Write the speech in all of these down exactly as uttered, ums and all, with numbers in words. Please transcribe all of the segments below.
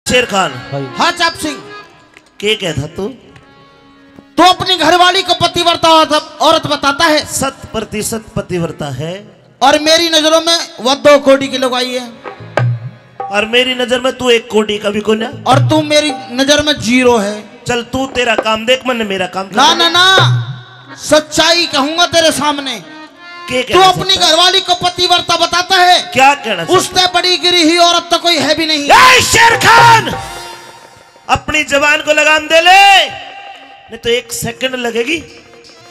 शेर खान। हाँ चाप सिंह। के कहता तू? तू अपनी घरवाली को पतिव्रता औरत, औरत बताता है। शत प्रतिशत पतिव्रता है। और मेरी नजरों में वह दो कोड़ी की लुगाई है। और मेरी नजर में तू एक कोड़ी का भी कोन्या। और तू मेरी नजर में जीरो है। चल, तू तेरा काम देख, मैंने मेरा काम ना, करना। ना, ना, सच्चाई कहूंगा तेरे सामने। के तू कहना अपनी चाहता है? घरवाली को पतिव्रता बताता है। क्या कहना चाहता है? उससे बड़ी गिरी हुई औरत तो कोई है भी नहीं। ए शेर खान, अपनी जबान को लगाम दे ले, नहीं तो एक सेकंड लगेगी,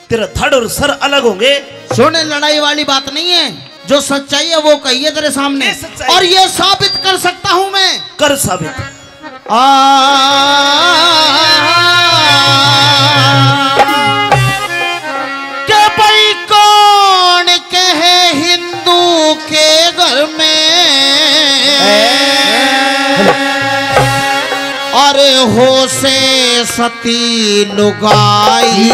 तेरा धड़ और सर अलग होंगे। सुन, लड़ाई वाली बात नहीं है, जो सच्चाई है वो कही है तेरे सामने। ये सच्चाई। और ये साबित कर सकता हूं मैं। कर साबित। आ, के भाई कौन कहे हिंदू के घर में और हो से सती लुगाई।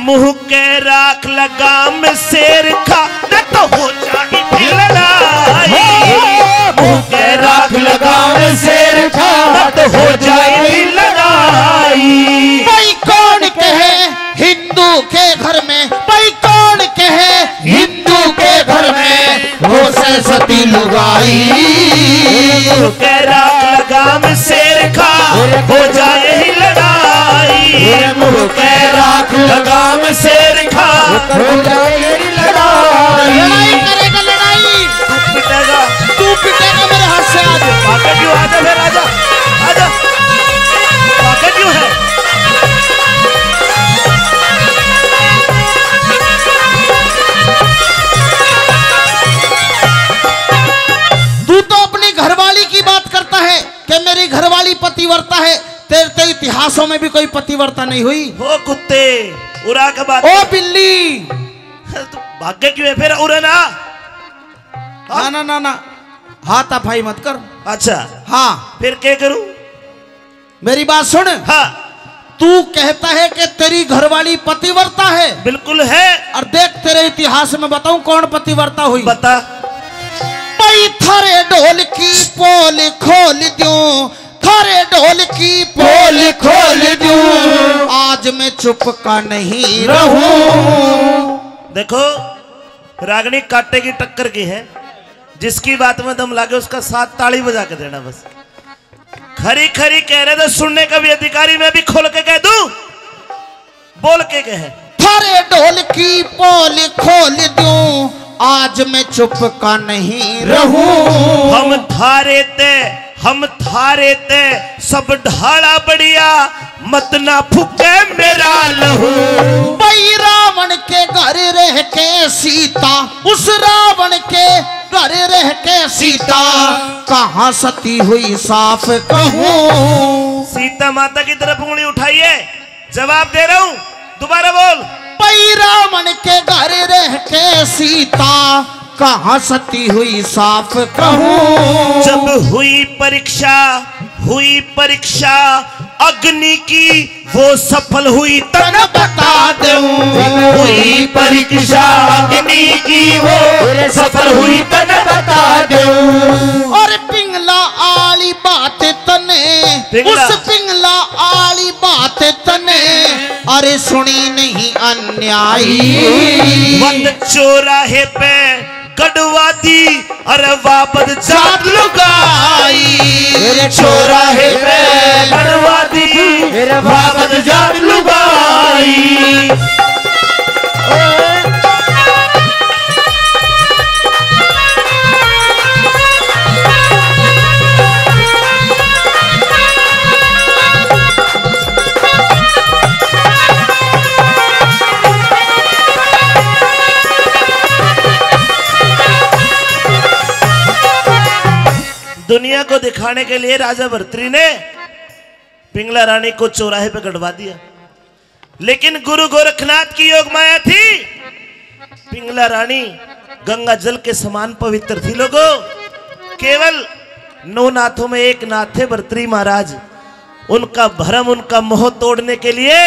मुंह के राख लगाम शेर खा, न तो हो जाएगी लड़ाई। मुंह के राख लगाम शेर खा, न तो हो जाएगी लड़ाई। भाई कौन कहे हिंदू के घर में, भाई कौन कहे हिंदू के घर में हो से सती लुगाई। मुंह के राख लगाम शेर खा, हो जाए ही लड़ाई। मुंह के राख लगाम शेर खा, हो जाए ही लड़ाई। लड़ाई करेगा लड़ाई। तू पिटेगा। तू पिटेगा मेरे हाथ से आज। आके क्यों? आजा फिर, आजा, आजा। आके क्यों है? तू तो अपनी घरवाली की बात करता है कि मेरी घरवाली पतिव्रता है। तेरे तो इतिहासों में भी कोई पतिव्रता नहीं हुई। हो कुत्ते, उरा के बात ओ कर। बिल्ली। तू भागे क्यों है फिर? उरा ना। हाँ? ना, ना, ना, ना। हाथापाई मत कर। अच्छा। हाँ। फिर क्या करूं? मेरी बात सुन। हाँ। तू कहता है कि तेरी घरवाली पतिव्रता है। बिल्कुल है। और देख, तेरे इतिहास में बताऊं कौन पतिव्रता हुई। बता। भाई थारे ढोल की पोल खोल दूं, थारे ढोल की पोल खोल दूं, आज मैं चुप का नहीं रहूं। देखो, रागनी कांटे की टक्कर की है, जिसकी बात में दम लागे उसका साथ ताली बजा के देना बस। खरी खरी कह रहे तो सुनने का भी अधिकारी, मैं भी खोल के कह दूं, बोल के कहे। थारे ढोल की पोल खोल दूं, आज मैं चुप का नहीं रहूं। हम थारे ते, हम थारे ते सब ढाला बढ़िया, मत ना फूके मेरा लहू। भाई रावण के घर रह के सीता, उस रावण के घर रह के सीता, कहाँ सती हुई साफ कहूँ। सीता माता की तरफ उंगली उठाइए, जवाब दे रहा हूँ, दोबारा बोल। भाई रावण के घर रह के सीता, कहाँ सती हुई साफ कहूँ। जब हुई परीक्षा, हुई परीक्षा अग्नि की, वो सफल हुई तन बता दूं। हुई परीक्षा अग्नि की, वो सफल हुई तन बता दूं। और पिंगला आली बात तने, पिंगला। उस पिंगला आली बात तने, अरे सुनी नहीं अन्यायी। वत चौराहे पे गढ़वा दी, अरे वापस जात लुगाई। मेरे चौराहे पे गढ़वा दी, मेरे वापस जात लुगाई। दुनिया को दिखाने के लिए राजा भर्तरी ने पिंगला रानी को चौराहे पे गड़वा दिया, लेकिन गुरु गोरखनाथ की योग माया थी। पिंगला रानी गंगा जल के समान पवित्र थी लोगो। केवल नौ नाथों में एक नाथ थे भर्तरी महाराज, उनका भरम, उनका मोह तोड़ने के लिए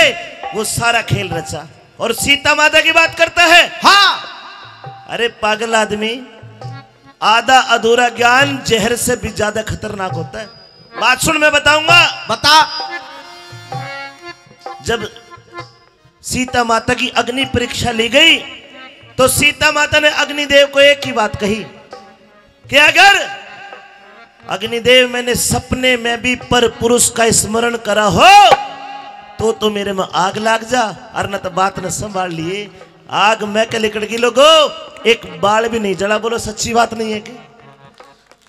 वो सारा खेल रचा। और सीता माता की बात करता है। हाँ। अरे पागल आदमी, आधा अधूरा ज्ञान जहर से भी ज्यादा खतरनाक होता है। बात सुन, मैं बताऊंगा। बता। जब सीता माता की अग्नि परीक्षा ली गई, तो सीता माता ने अग्निदेव को एक ही बात कही कि अगर अग्निदेव, मैंने सपने में भी पर पुरुष का स्मरण करा हो, तो तो मेरे में आग लाग जा, और न तो बात न संभाल लिए। आग मैं के लिकड़ गई लोगो, एक बाल भी नहीं जला। बोलो, सच्ची बात नहीं है कि?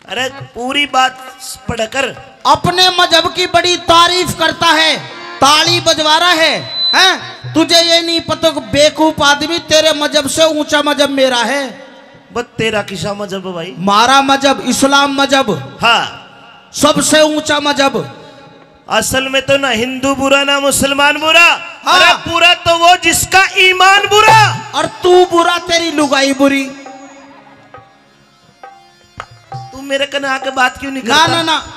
अरे, पूरी बात पढ़कर। अपने मजहब की बड़ी तारीफ करता है, ताली बजवा रहा है, हैं? तुझे ये नहीं पता कि बेवकूफ आदमी, तेरे मजहब से ऊंचा मजहब मेरा है। बस, तेरा किसा मजहब है भाई? मारा मजहब, इस्लाम मजहब। हाँ। सबसे ऊंचा मजहब। असल में तो ना हिंदू बुरा, ना मुसलमान बुरा। हाँ। अरे, बुरा तो वो जिसका ईमान बुरा। और तू बुरा, तेरी लुगाई बुरी। तू मेरे कने आके बात क्यों नहीं ना, करता? ना, ना।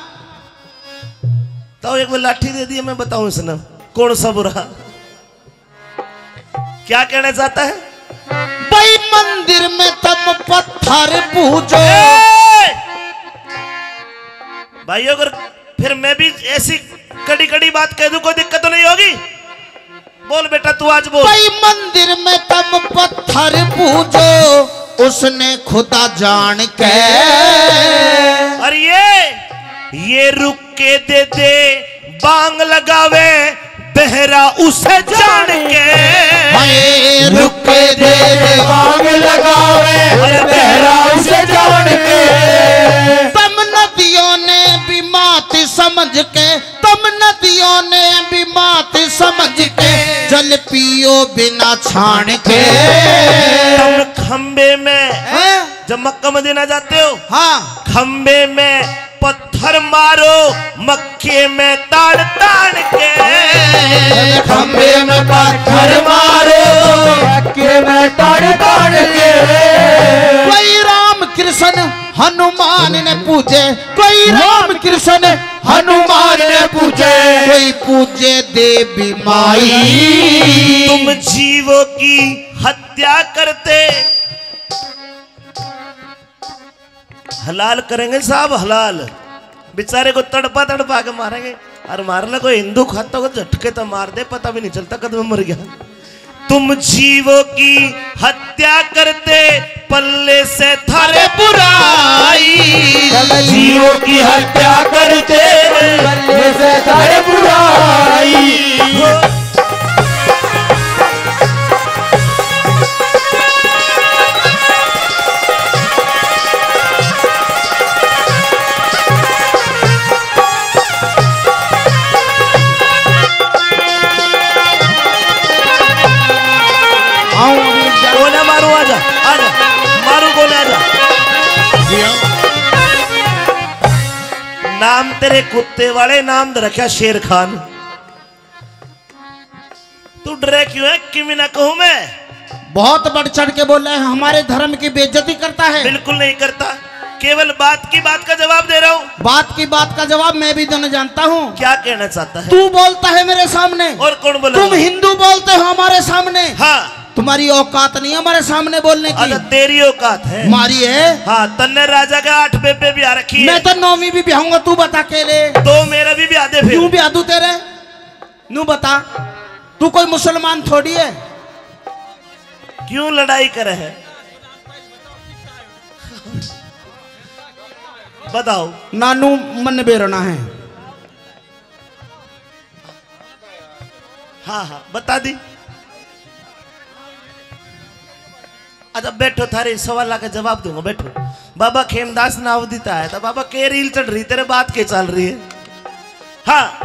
तो एक बार लाठी दे दिए, मैं बताऊं इसने कौन सा बुरा। क्या कहना चाहता है? भाई, मंदिर में तुम पत्थर पूजो। ए! भाइयों, अगर फिर मैं भी ऐसी कड़ी कड़ी बात कह दूं, कोई दिक्कत तो नहीं होगी? बोल बेटा, तू आज बोल। भाई, मंदिर में तुम पत्थर पूजो, उसने खुदा जान के। और ये, ये रुक के दे दे बांग लगावे, बहरा उसे जान के। हाय, रुक के दे दे बांग लगावे, अरे बहरा उसे जान के। तुम नदियों ने भी मात समझ के, तुम नदियों ने भी मात समझ के, जल पियो बिना छान के। तुम खंबे में, हैं? जब मक्का मदीना जाते हो, हाँ। खंबे में पत्थर मारो, मक्के में ताड़ ताड़ के। खंबे में पत्थर मारो, मक्के में ताड़ ताड़ के। कोई राम कृष्ण हनुमान ने पूजे, कोई राम कृष्ण हनुमान ने पूजे, कोई पूजे देवी माई। तुम जीवों की हत्या करते। हलाल करेंगे साहब, हलाल। बेचारे को तड़पा तड़पा के मारेंगे। और मार ले कोई हिंदू खाता को झटके तो मार दे, पता भी नहीं चलता कद में मर गया। तुम जीवों की हत्या करते, पल्ले से थारे बुराई। तुम जीवों की हत्या करते, पल्ले से थारे बुराई। आओ, अभी जा- कोना मारू, आजा, आजा, मारू कोना, आजा। जी हाँ। नाम तेरे कुत्ते वाले, नाम दे रखा शेर खान। तू डरे क्यों है? किमी ना कहूं मैं। बहुत बढ़ चढ़ के बोला है, हमारे धर्म की बेइज्जती करता है। बिल्कुल नहीं करता, केवल बात की बात का जवाब दे रहा हूँ। बात की बात का जवाब मैं भी देना जानता हूँ। क्या कहना चाहता है? तू बोलता है मेरे सामने। और कौन बोला? तुम हिंदू बोलते हो हमारे सामने। हाँ। तुम्हारी औकात नहीं है हमारे सामने बोलने की। अच्छा, तेरी औकात है। हमारी है। हाँ, तन्ने राजा के आठ बेबे ब्याह रखी है। मैं तो नौवीं भी ब्याहूंगा, तू बता के ले। तो मेरा भी ब्याह दे फिर। क्यों ब्याह दूं तेरे? नू बता, तू कोई मुसलमान थोड़ी है। क्यों लड़ाई करे है? बताओ। नानू मन बेरना है। हाँ, हाँ, बता दी। अच्छा, बैठो, थारे सवाल का जवाब दूंगा, बैठो। बाबा खेमदास नावदी ता आया था, बाबा के रील चढ़ रही, तेरे बात के चल रही है? हाँ।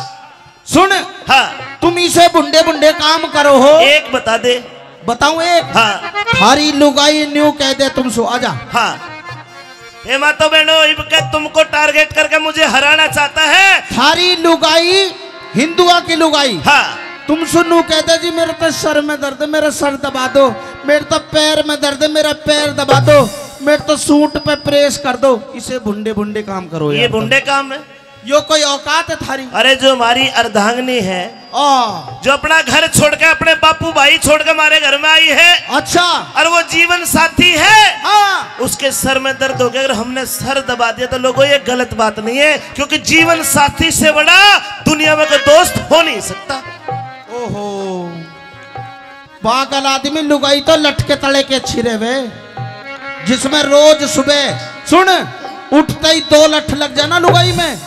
सुन। हाँ। तुम इसे भुंडे भुंडे काम करो हो। एक बता दे। बताऊं एक? हाँ। थारी लुगाई न्यू कह दे तुम सो, आजा। हाँ। हे मातो बहनों, इब के तुमको टारगेट करके मुझे हराना चाहता है। थारी लुगाई, हिंदुआ की लुगाई। हाँ। तुम सुनू कहते जी, मेरे तो सर में दर्द, मेरा सर दबा दो, मेरे तो पैर में दर्द, मेरा पैर दबा दो, मेरे तो सूट पे प्रेस कर दो। इसे भुंडे भुंडे काम करो ये यार। भुंडे काम है। यो कोई औकात है थारी? अरे, जो हमारी अर्धांगिनी है, आ। जो अपना घर छोड़ के, अपने बापू भाई छोड़ के हमारे घर में आई है, अच्छा। और वो जीवन साथी है, हाँ। उसके सर में दर्द हो गया। अगर हमने सर दबा दिया तो लोगों, ये गलत बात नहीं है, क्योंकि जीवन साथी से बड़ा दुनिया में कोई दोस्त हो नहीं सकता। ओहो, पागल आदमी, लुगाई तो लटके तले के अच्छी रहवे, जिसमें रोज सुबह, सुन, उठते ही दो लठ लग जाना लुगाई में,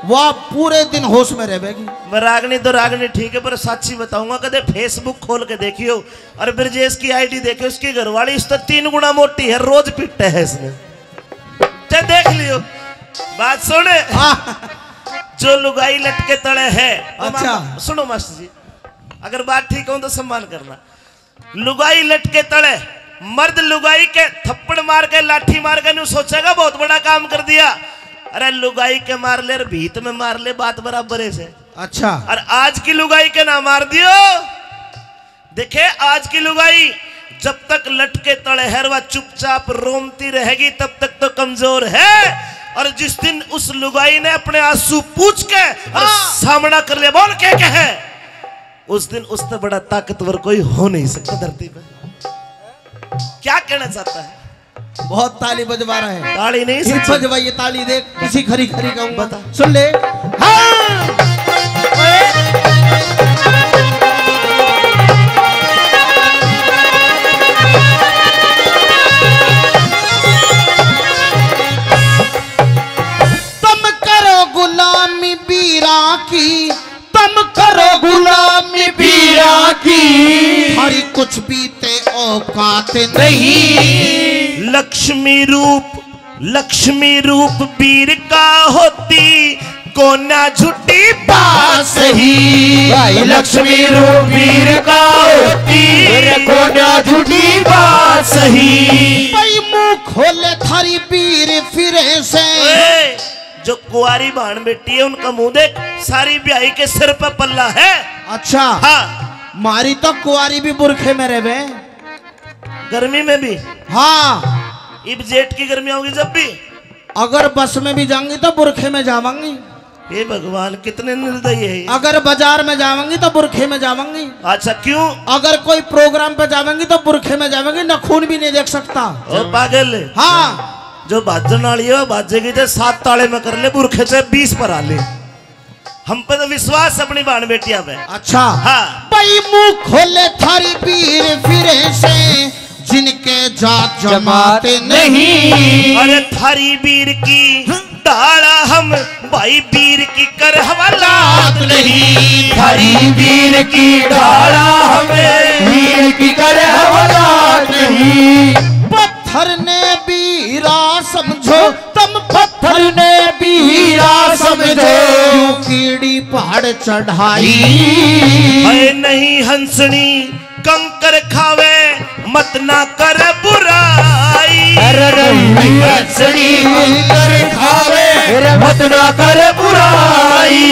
वह पूरे दिन होश में रहेगी। मैं रागनी तो रागनी ठीक है, पर साची बताऊंगा, कदे Facebook खोल के देखियो और ब्रजेश की ID देखियो, उसकी घरवाली उस तो तीन गुना मोटी है, रोज पिट्टे है इसने। चाहे देख लियो, बात सुन। हाँ। जो लुगाई लटके तले है, वो अच्छा। मामा, सुनो मास्टर जी, अगर बात ठीक हो तो सम्मान करना। लुगाई लटके तले, मर्द लुगाई के थप्पड़ मार के, लाठी मार के न्यू सोचेगा बहुत बड़ा काम कर दिया। अरे लुगाई के मार ले, अरे भीत में मार ले, बात बराबर है से। अच्छा। और आज की लुगाई के ना मार दियो। देखे, आज की लुगाई जब तक लटके तले है, वह चुपचाप रोमती रहेगी, तब तक तो कमजोर है। और जिस दिन उस लुगाई ने अपने आंसू पूछ के और हाँ। सामना कर लिया, बोल के कहे, उस दिन उससे बड़ा ताकतवर कोई हो नहीं सकता धरती पे। क्या कहना चाहता है? बहुत ताली बजवा रहा है। ताली नहीं, फिर सच्ची। बजवाइए ताली, देख किसी खरी खरी गाऊंगा। बता। सुन ले। हाँ। तुम करो गुलामी बीरा की, तुम करो गुलामी बीरा की। थारी कुछ भी ते औकात नहीं। लक्ष्मी रूप, लक्ष्मी रूप बीर का होती, कोन्या झूठी बात सही। भाई लक्ष्मी रूप बीर का होती, कोन्या झूठी बात सही। भाई मुंह खोले थारी बीर फिरे से। ओए, जो कुंवारी भाण बेटी है, उनका मुंह देख, सारी ब्याही के सिर पे पल्ला है। अच्छा। हाँ। मारी तो कुंवारी भी बुरखे में रहवे। गर्मी में भी? हाँ। इब जेठ की गर्मी होगी जब भी? अगर बस में भी जाऊंगी तो बुरखे में जाऊंगी। हे भगवान, कितने निर्दयी है ये। अगर बाजार में जाऊंगी तो बुरखे में जाऊंगी। अच्छा, क्यों? अगर कोई प्रोग्राम पे जाऊंगी तो बुरखे में जाऊंगी, नखून भी नहीं देख सकता। ओ पागल। हाँ। जो भाजन वाली है, वो भाजेगी जे सात ताले में कर ले, बुरखे से बीस पर आ ले। हम पे तो विश्वास अपनी भाण बेटियां पे। अच्छा। हाँ। भाई मुंह खोले थारी बीर फिरे से, जिनके जात जमात जमात नहीं। अरे थारी बीर की ढाला हम, भाई बीर की कर हवालात नहीं। थारी बीर की ढाला हम, वीर की कर हवालात नहीं। पत्थर ने बीरा समझो, तुम पत्थर ने बीरा समझो, क्यों कीड़ी पहाड़ चढ़ाई। है नहीं हंसनी कंकर खावे, मत ना कर बुराई। अरे नहीं हंसनी कंकर खावे, मत ना कर बुराई।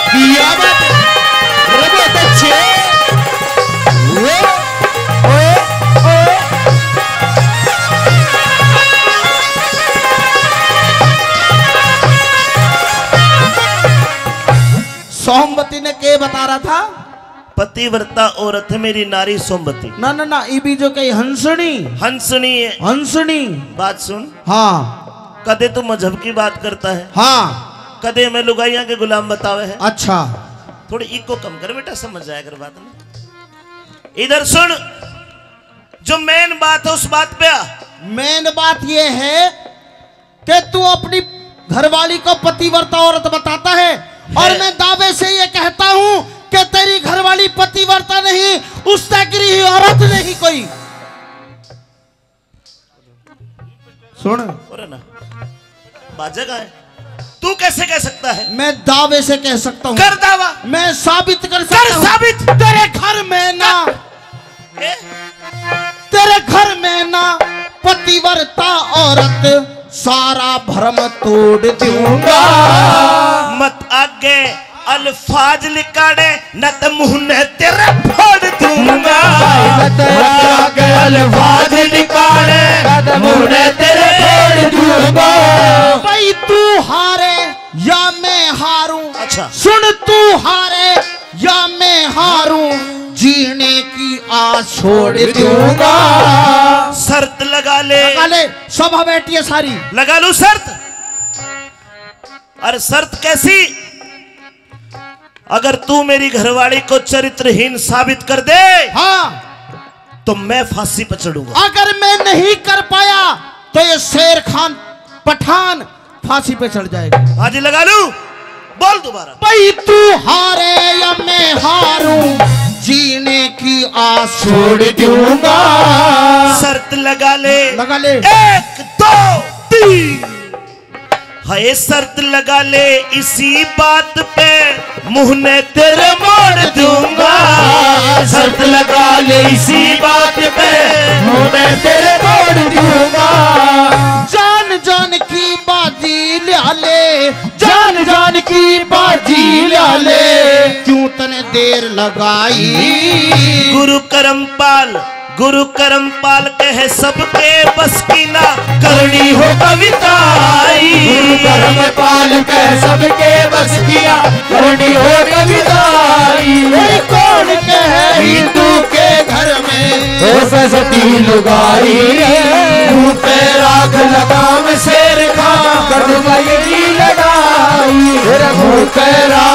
किया बात, अरे बहुत अच्छे। ओ, ओ, ओ। सोमवती ने के बता रहा था? पतिव्रता औरत है मेरी नारी सोमवती। ना, ना, ना, इबी जो कही हंसनी। हंसनी है। हंसनी। बात सुन। हाँ। कदे तू मजहब की बात करता है। हाँ। कदे हमें लुगाइयां के गुलाम बतावे है। अच्छा। थोड़ी इको कम कर बेटा, समझ जाया कर बात में। इधर सुन, जो मेन बात है उस बात पे आ। मेन बात ये है कि तू अपनी घरवाली को पतिव्रता औरत बताता है और हाँ। मैं दावे से ये कहता हूं कि तेरी घरवाली पतिव्रता नहीं, उससे गिरी हुई औरत नहीं कोई। सुन। अरे ना, बाजा का है? तू कैसे कह सकता है? मैं दावे से कह सकता हूँ। कर दावा। मैं साबित कर सकता हूँ। साबित। तेरे घर में ना, ए? तेरे घर में ना पतिव्रता औरत सारा भरम तोड़ दूंगा। मत आगे अल्फाज लिकाड़े, न त मुंह ने तेरे फोड़ दूंगा। न त आगे अल्फाज लिकाड़े, न त मुंह ने तेरे फोड़ दूंगा। भाई तू हारे या मैं हारूं, अच्छा। सुन तू हारे या मैं हारूं, जीने की आस छोड़ दूंगा। शर्त लगा ले। लगा ले, सभा बैठी है सारी। लगा लूं शर्त। और शर्त कैसी? अगर तू मेरी घरवाली को चरित्रहीन साबित कर दे, हाँ। तो मैं फांसी पर चढ़ूंगा। अगर मैं नहीं कर पाया तो ये शेर खान पठान फांसी पे चढ़ जाएगा। बाजी लगा लूं, बोल दोबारा। भाई तू हारे या मैं हारूं, जीने की आस छोड़ दूंगा। शर्त लगा ले। लगा ले। एक, दो, तीन। हाय शर्त लगा ले इसी बात पे, मुंह ने तेरे मोड़ दूंगा। शर्त लगा ले इसी बात पे, मुंह ने तेरे मोड़ दूंगा। जान जान की बाजी ल्या ले, जान जान की बाजी ल्या ले, क्यों तने देर लगाई। गुरु करमपाल, गुरु करमपाल कह सबके बस की ना करनी हो कविताई। गुरु करमपाल कह सबके बस की ना करनी हो कविताई। अरे कौन कहे हिंदू के घर में हो सस्ती लुगाई। मुंह पे राख लगाम शेर खां, करूंगा ये की लड़ाई। तेरे मुंह पे राख